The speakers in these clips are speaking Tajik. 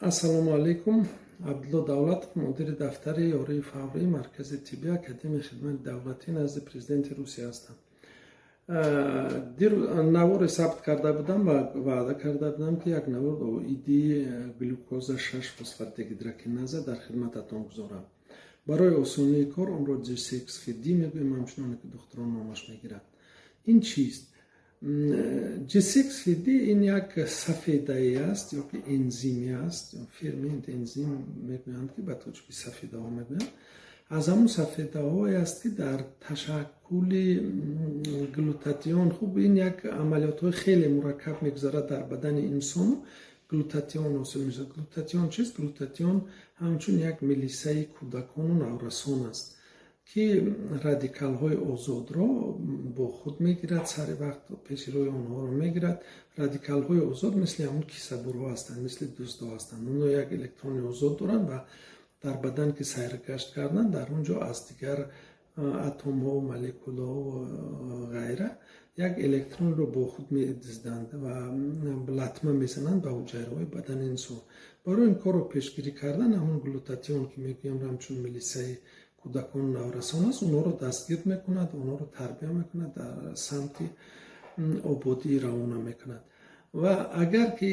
Ассалому алайкум. Абдулло Давлатов, мудири дафтари ёрии фаврии Маркази тиббии Академияи хидмати давлатӣ назди Президенти Русия ҳастам. Дир наворе сабт карда будам ва ваъда карда будам, ки як навор оиди глюкоза 6 фосфатдегидрогеназа дар хидмататон гузорам. Барои осонии кор онро G6PD мегӯем, ҳамчуноне ки духтурон номаш мегиранд. Ин чист? G6PD ин як сафедае аст ё ки энзиме аст, фермент, энзим мегӯянд, ки ба тоҷики сафедаҳо мегӯянд. Аз ҳамун сафедаҳое аст, ки дар ташаккули глутатион, хуб, ин як амалиётҳои хеле мураккаб мегузарад дар бадани инсону глутатион ҳосил мешавад. Глутатион чист? Глутатион ҳамчун як милисаи кӯдакону наврасон аст, ки радикалҳои озодро бо худ мегирад, сари вақт пеши рӯи онҳоро мегирад. Радикалҳои озод мисли ҳамун кисабурҳо ҳастанд, мисли дуздҳо ҳастанд. Онҳо як электрони озод доранд ва дар бадан ки сайргашт карданд, дар он ҷо аз дигар атомҳо, молекулаҳо ғайра як электронро бо худ медизданд ва латма мезананд ба ҳуҷайраҳои бадани инсон. Барои ин корро пешгирӣ кардан, ҳамун глутатион, ки мегӯям, ҳамчун милисаи кӯдакону наврасон аст, онҳоро дастгир мекунад, онҳоро тарбия мекунад, дар самти ободӣ равона мекунад. Ва агар ки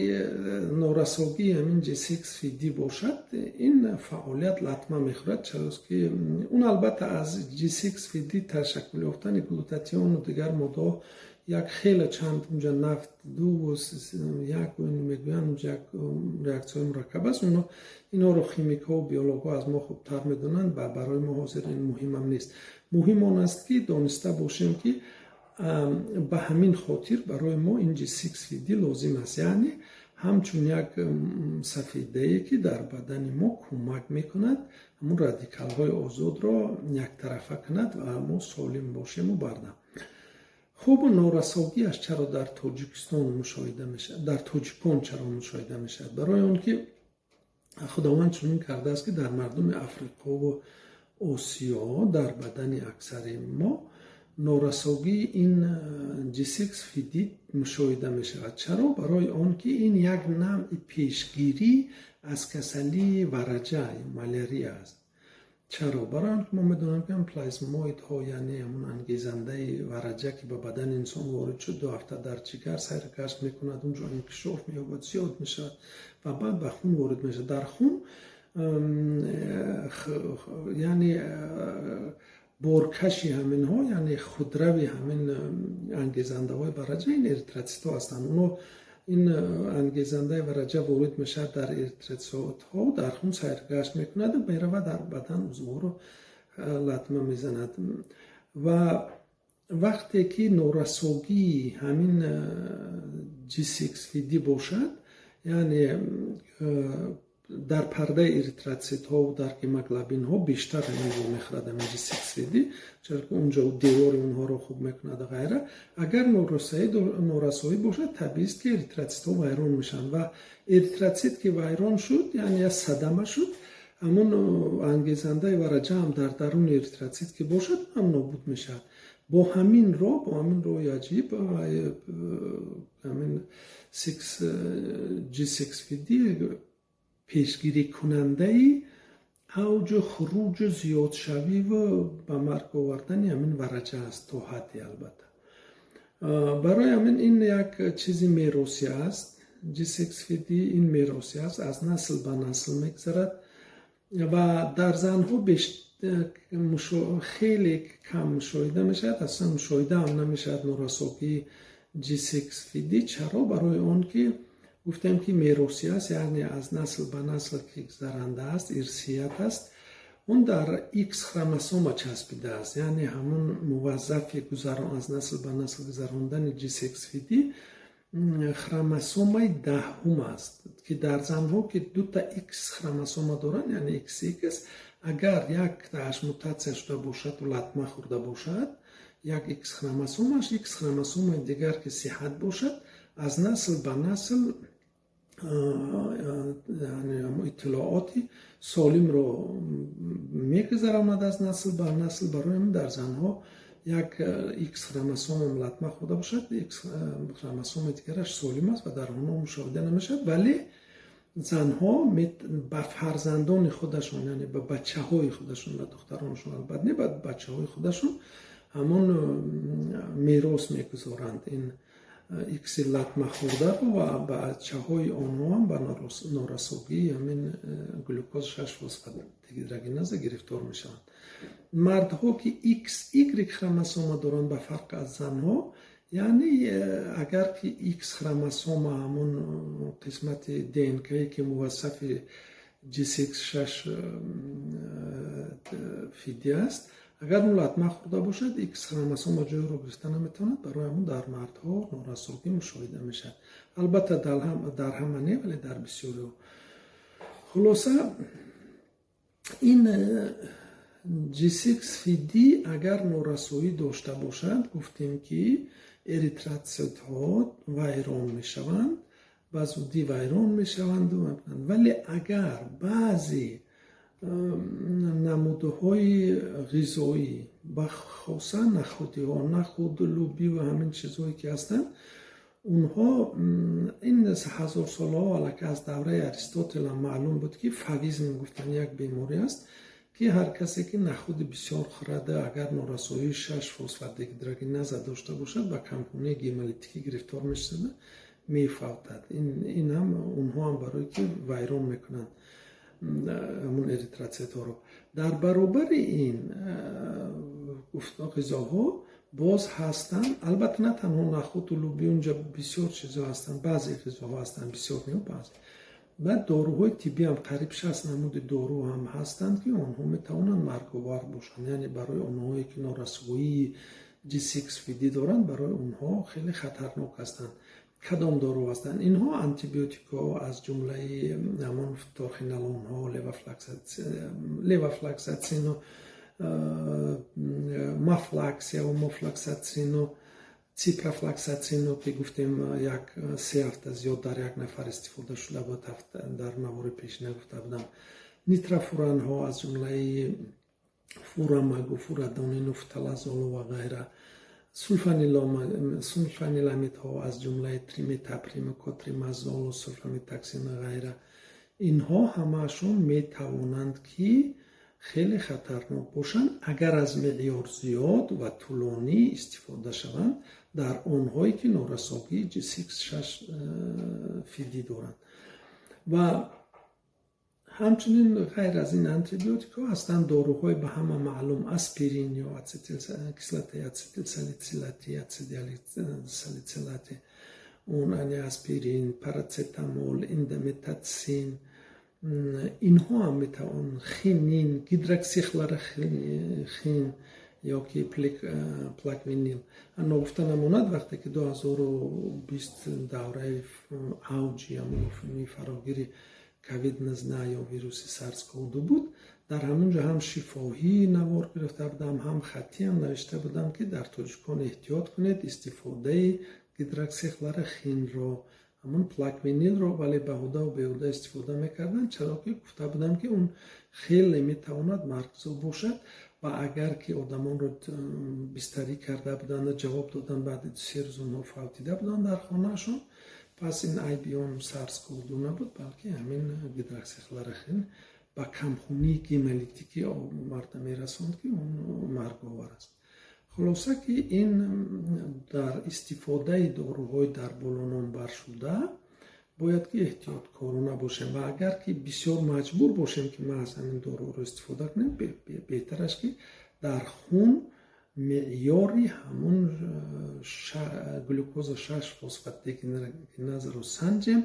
норасогии ҳамин G6PD бошад, ин фаъолият латма мехӯрад. Чаро ки он, албатта, аз G6PD ташаккул ёфтани глутатиону дигар моддаҳо як хеле чанд унҷа NAD2 як мегӯянд, унҷа як реаксияҳои мураккаб аст. Оно инҳоро химикҳо, биологҳо аз мо хубтар медонанд ва барои мо ҳозир ин муҳимам нест. Муҳим он аст, ки дониста бошем, ки ба ҳамин хотир барои мо ин G6PD лозим аст, яъне ҳамчун як сафедае, ки дар бадани мо кӯмак мекунад ҳамун радикалҳои озодро яктарафа кунад ва мо солим бошему бардам. Хуб, норасогиаш чаро дар Тоҷикистон мушоҳида мешавад, дар тоҷикон чаро мушоҳида мешавад? Барои он ки Худованд чунин кардааст, ки дар мардуми Африқову Осиё дар бадани аксари мо норасогии ин G6PD мушоҳида мешавад. Чаро? Барои он ки ин як навъи пешгирӣ аз касалии вараҷа, малярия аст. Чаро? Барои он ки мо медонем, ки плазмоидҳо, яъне ҳамун ангезандаи вараҷа, ки ба бадани инсон ворид шуд, 2 ҳафта дар ҷигар сайргашт мекунад, унҷо инкишоф меёбад, зиёд мешавад ва баъд ба хун ворид мешавад. Дар хун, яъне боркаши ҳаминҳо, яъне худрави ҳамин ангезандаҳои вараҷа ин эритроцитҳо ҳастанд. Оно ин ангезандаи вараҷа ворид мешавад дар эритроцитҳо, дар хун сайргашт мекунаду меравад, дар бадан узвҳоро латма мезанад. Ва вақте ки норасогии ҳамин G6PD бошад, яъне дар пардаи эритроцитҳо, дар гемоглобинҳо бештар ҳамин вомехӯрад, ҳамин G6PD, чаро ки унҷо девори онҳоро хуб мекунад, ғайра. Агар норасоӣ бошад, табиист, ки эритроцитҳо вайрон мешаванд ва эритроцит ки вайрон шуд, яъне як садама шуд, ҳамун ангезандаи вараҷа ҳам дар даруни эритроцит ки бошад, ҳам нобуд мешавад. Бо ҳамин роҳ, бо ҳамин роҳи аҷиб, ҳамин G6PD пешгирикунандаи авҷу хуруҷу зиёдшавиву ба марг овардани ҳамин вараҷа аст то ҳадде, албатта. Барои ҳамин ин як чизи меросӣ аст. G6PD ин меросӣ аст, аз насл ба насл мегузарад ва дар занҳо хеле кам мушоҳида мешавад, аслан мушоҳида ҳам намешавад норасогии G6PD. Чаро? Барои он ки гуфтем, ки меросӣ аст, яъне аз насл ба насл ки гузаранда аст, ирсият аст. Он дар X хромосома часпидааст, яъне ҳамун муваззафи аз насл ба насл гузарондани G6PD хромосомаи 10-ум аст, ки дар занҳо, ки дута X хромосома доранд, яъне XX, агар яктааш мутатсия шуда бошаду латма хӯрда бошад як X хромосомаш, X хромосомаи дигар, ки сиҳат бошад, аз насл ба насл иттилооти солимро мегузаронад аз насл ба насл. Барои ҳамин дар занҳо як X хромосома латма хӯрда бошад, X хромосоми дигараш солим аст ва дар онҳо мушоҳида намешавад. Вале Занҳо ба фарзандони худашон, яъне ба бачаҳои худашон, ба духтаронашон албатта не, ба бачаҳои худашон ҳамон мерос мегузоранд ин икси латма хӯрдаро, ва бачаҳои онҳо ҳам ба норасогии ҳамин глюкоз 6 фосфатдегидрогеназа гирифтор мешаванд. Мардҳо ки XY хромосома доранд, ба фарқ аз занҳо, яъне агар ки X хромосома, ҳамон қисмати ДНК ки мувассафи G6 FD аст, агар он латма хӯрда бошад, X хромосома ҷойро гирифта наметавонад. Барои ҳамон дар мардҳо норасогӣ мушоҳида мешавад. Албатта, дар ҳама не, вале дар бисёриҳо. Хулоса, ин G6PD агар норасоӣ дошта бошад, гуфтем ки эритроцитҳо вайрон мешаванд, ба зудӣ вайрон мешаванд. Вале агар баъзе намудҳои ғизоӣ, бахоса нахудиҳо, нахуду лӯбӣ ва ҳамин чизҳое ки ҳастанд, онҳо ин ҳазорсолаҳо, аллакай аз давраи Аристотел ҳам маълум буд, ки фавизм гуфтан як беморӣ аст, ки ҳар касе ки нахуди бисёр хӯрада, агар норасоии 6 фосфатдегидрогеназа дошта бошад, ба камхунии гемолитикӣ гирифтор мешавад, мефавтад. Ин ҳам онҳо ҳам барое ки вайрон мекунанд ҳамон эритроцитҳоро. Дар баробари ин ғизоҳо боз ҳастанд, албатта, на танҳо нахуду лӯбӣ, унҷа бисёр чизҳо ҳастанд, баъзе ғизоҳо ҳастанд, бисёр не, баъзе. Баъд доруҳои тиббӣ ҳам, қариб 60 намуди дору ҳам ҳастанд, ки онҳо метавонанд марговар бошанд, яъне барои онҳое ки норасоии G6PD доранд, барои онҳо хеле хатарнок ҳастанд. Кадом дору ҳастанд инҳо? Антибиотикҳо, аз ҷумлаи ҳамон фторхинолонҳо, левофлоксацину, мафлаксия ва мофлоксацину, ципрофлоксацину, ки гуфтем, як 3 ҳафта зиёд дар як нафар истифода шуда буд, дар навори пешина гуфта будам, нитрофуранҳо, аз ҷумлаи фурамагу, фурадонину, фталазолу ва ғайра, сулфаниламидҳо, аз ҷумлаи триметаприму, котримазолу, сулфаметоксин ва ғайра. Инҳо ҳамаашон метавонанд ки хеле хатарнок бошанд, агар аз меъёр зиёд ва тӯлонӣ истифода шаванд дар онҳое ки норасогии G6 FD доранд. Ва ҳамчунин ғайр аз ин антибиотикҳо ҳастанд доруҳои ба ҳама маълум: аспирин ё кислотаи ацетилсалитсилати, ацетилсалитсилати, он ани аспирин, парацетамол, индометацин, инҳо ҳам метавон, хинин, гидроксихлорохин ё ки плаквенил. Ногуфта намонад, вақте ки 2020 давраи авҷи ҳамон фарогири ковид-19 ё вируси SARS-CoV-2 буд, дар ҳамон ҷо ҳам шифоҳӣ навор гирифта будам, ҳам хаттиам навишта будам, ки дар тоҷикон эҳтиёт кунед истифодаи гидроксихлорохинро, ҳамон плаквенилро, вале баҳудаву беҳуда истифода мекарданд, чаро ки гуфта будам, ки он хеле метавонад маргзо бошад. Ва агар ки одамонро бистарӣ карда буданд, ҷавоб додан, баъди 2-се рӯз онҳо фавтида буданд дар хонаашон, пас ин айби он SARS-CoV-2 набуд, балки ҳамин гидроксихлорохин ба камхунии гемолитикӣ оварда мерасонд, ки он марговар аст. Хулоса, ки ин дар истифодаи доруҳои дар боло номбаршуда бояд ки эҳтиёткорона бошем ва агар ки бисёр маҷбур бошем, ки маҳз ҳамин доруҳоро истифода кунем, беҳтараш ки дар хун меъёри ҳамон глюкоза 6 фосфатдегидрогеназаро санҷем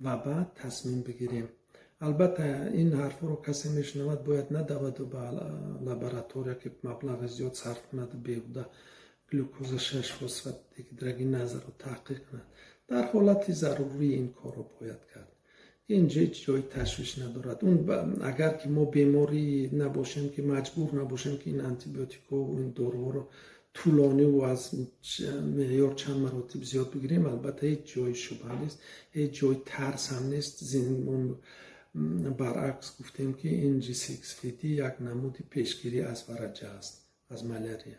ва баъд тасмим бигирем. Албатта, ин ҳарфҳоро касе мешунавад, бояд надаваду ба лаборатория, ки маблағи зиёд сарф кунаду беҳуда глюкоза 6 фосфатдегидрогеназаро таҳқиқ кунад. Дар ҳолати зарурӣ ин корро бояд кард. Инҷо ҳеҷ ҷои ташвиш надорад. Он агар ки мо беморӣ набошем, ки маҷбур набошем, ки ин антибиотикҳо, ин доруҳоро тӯлониву аз меъёр чанд маротиб зиёд бигирем, албатта, ҳеҷ ҷои шубҳа нест, ҳеҷ ҷои тарс ҳам нест. Баръакс, гуфтем, ки ин G6PD як намуди пешгирӣ аз вараҷа аст, аз малярия.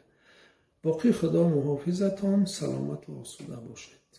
Боқӣ Худо муҳофизатон, саломату осуда бошед.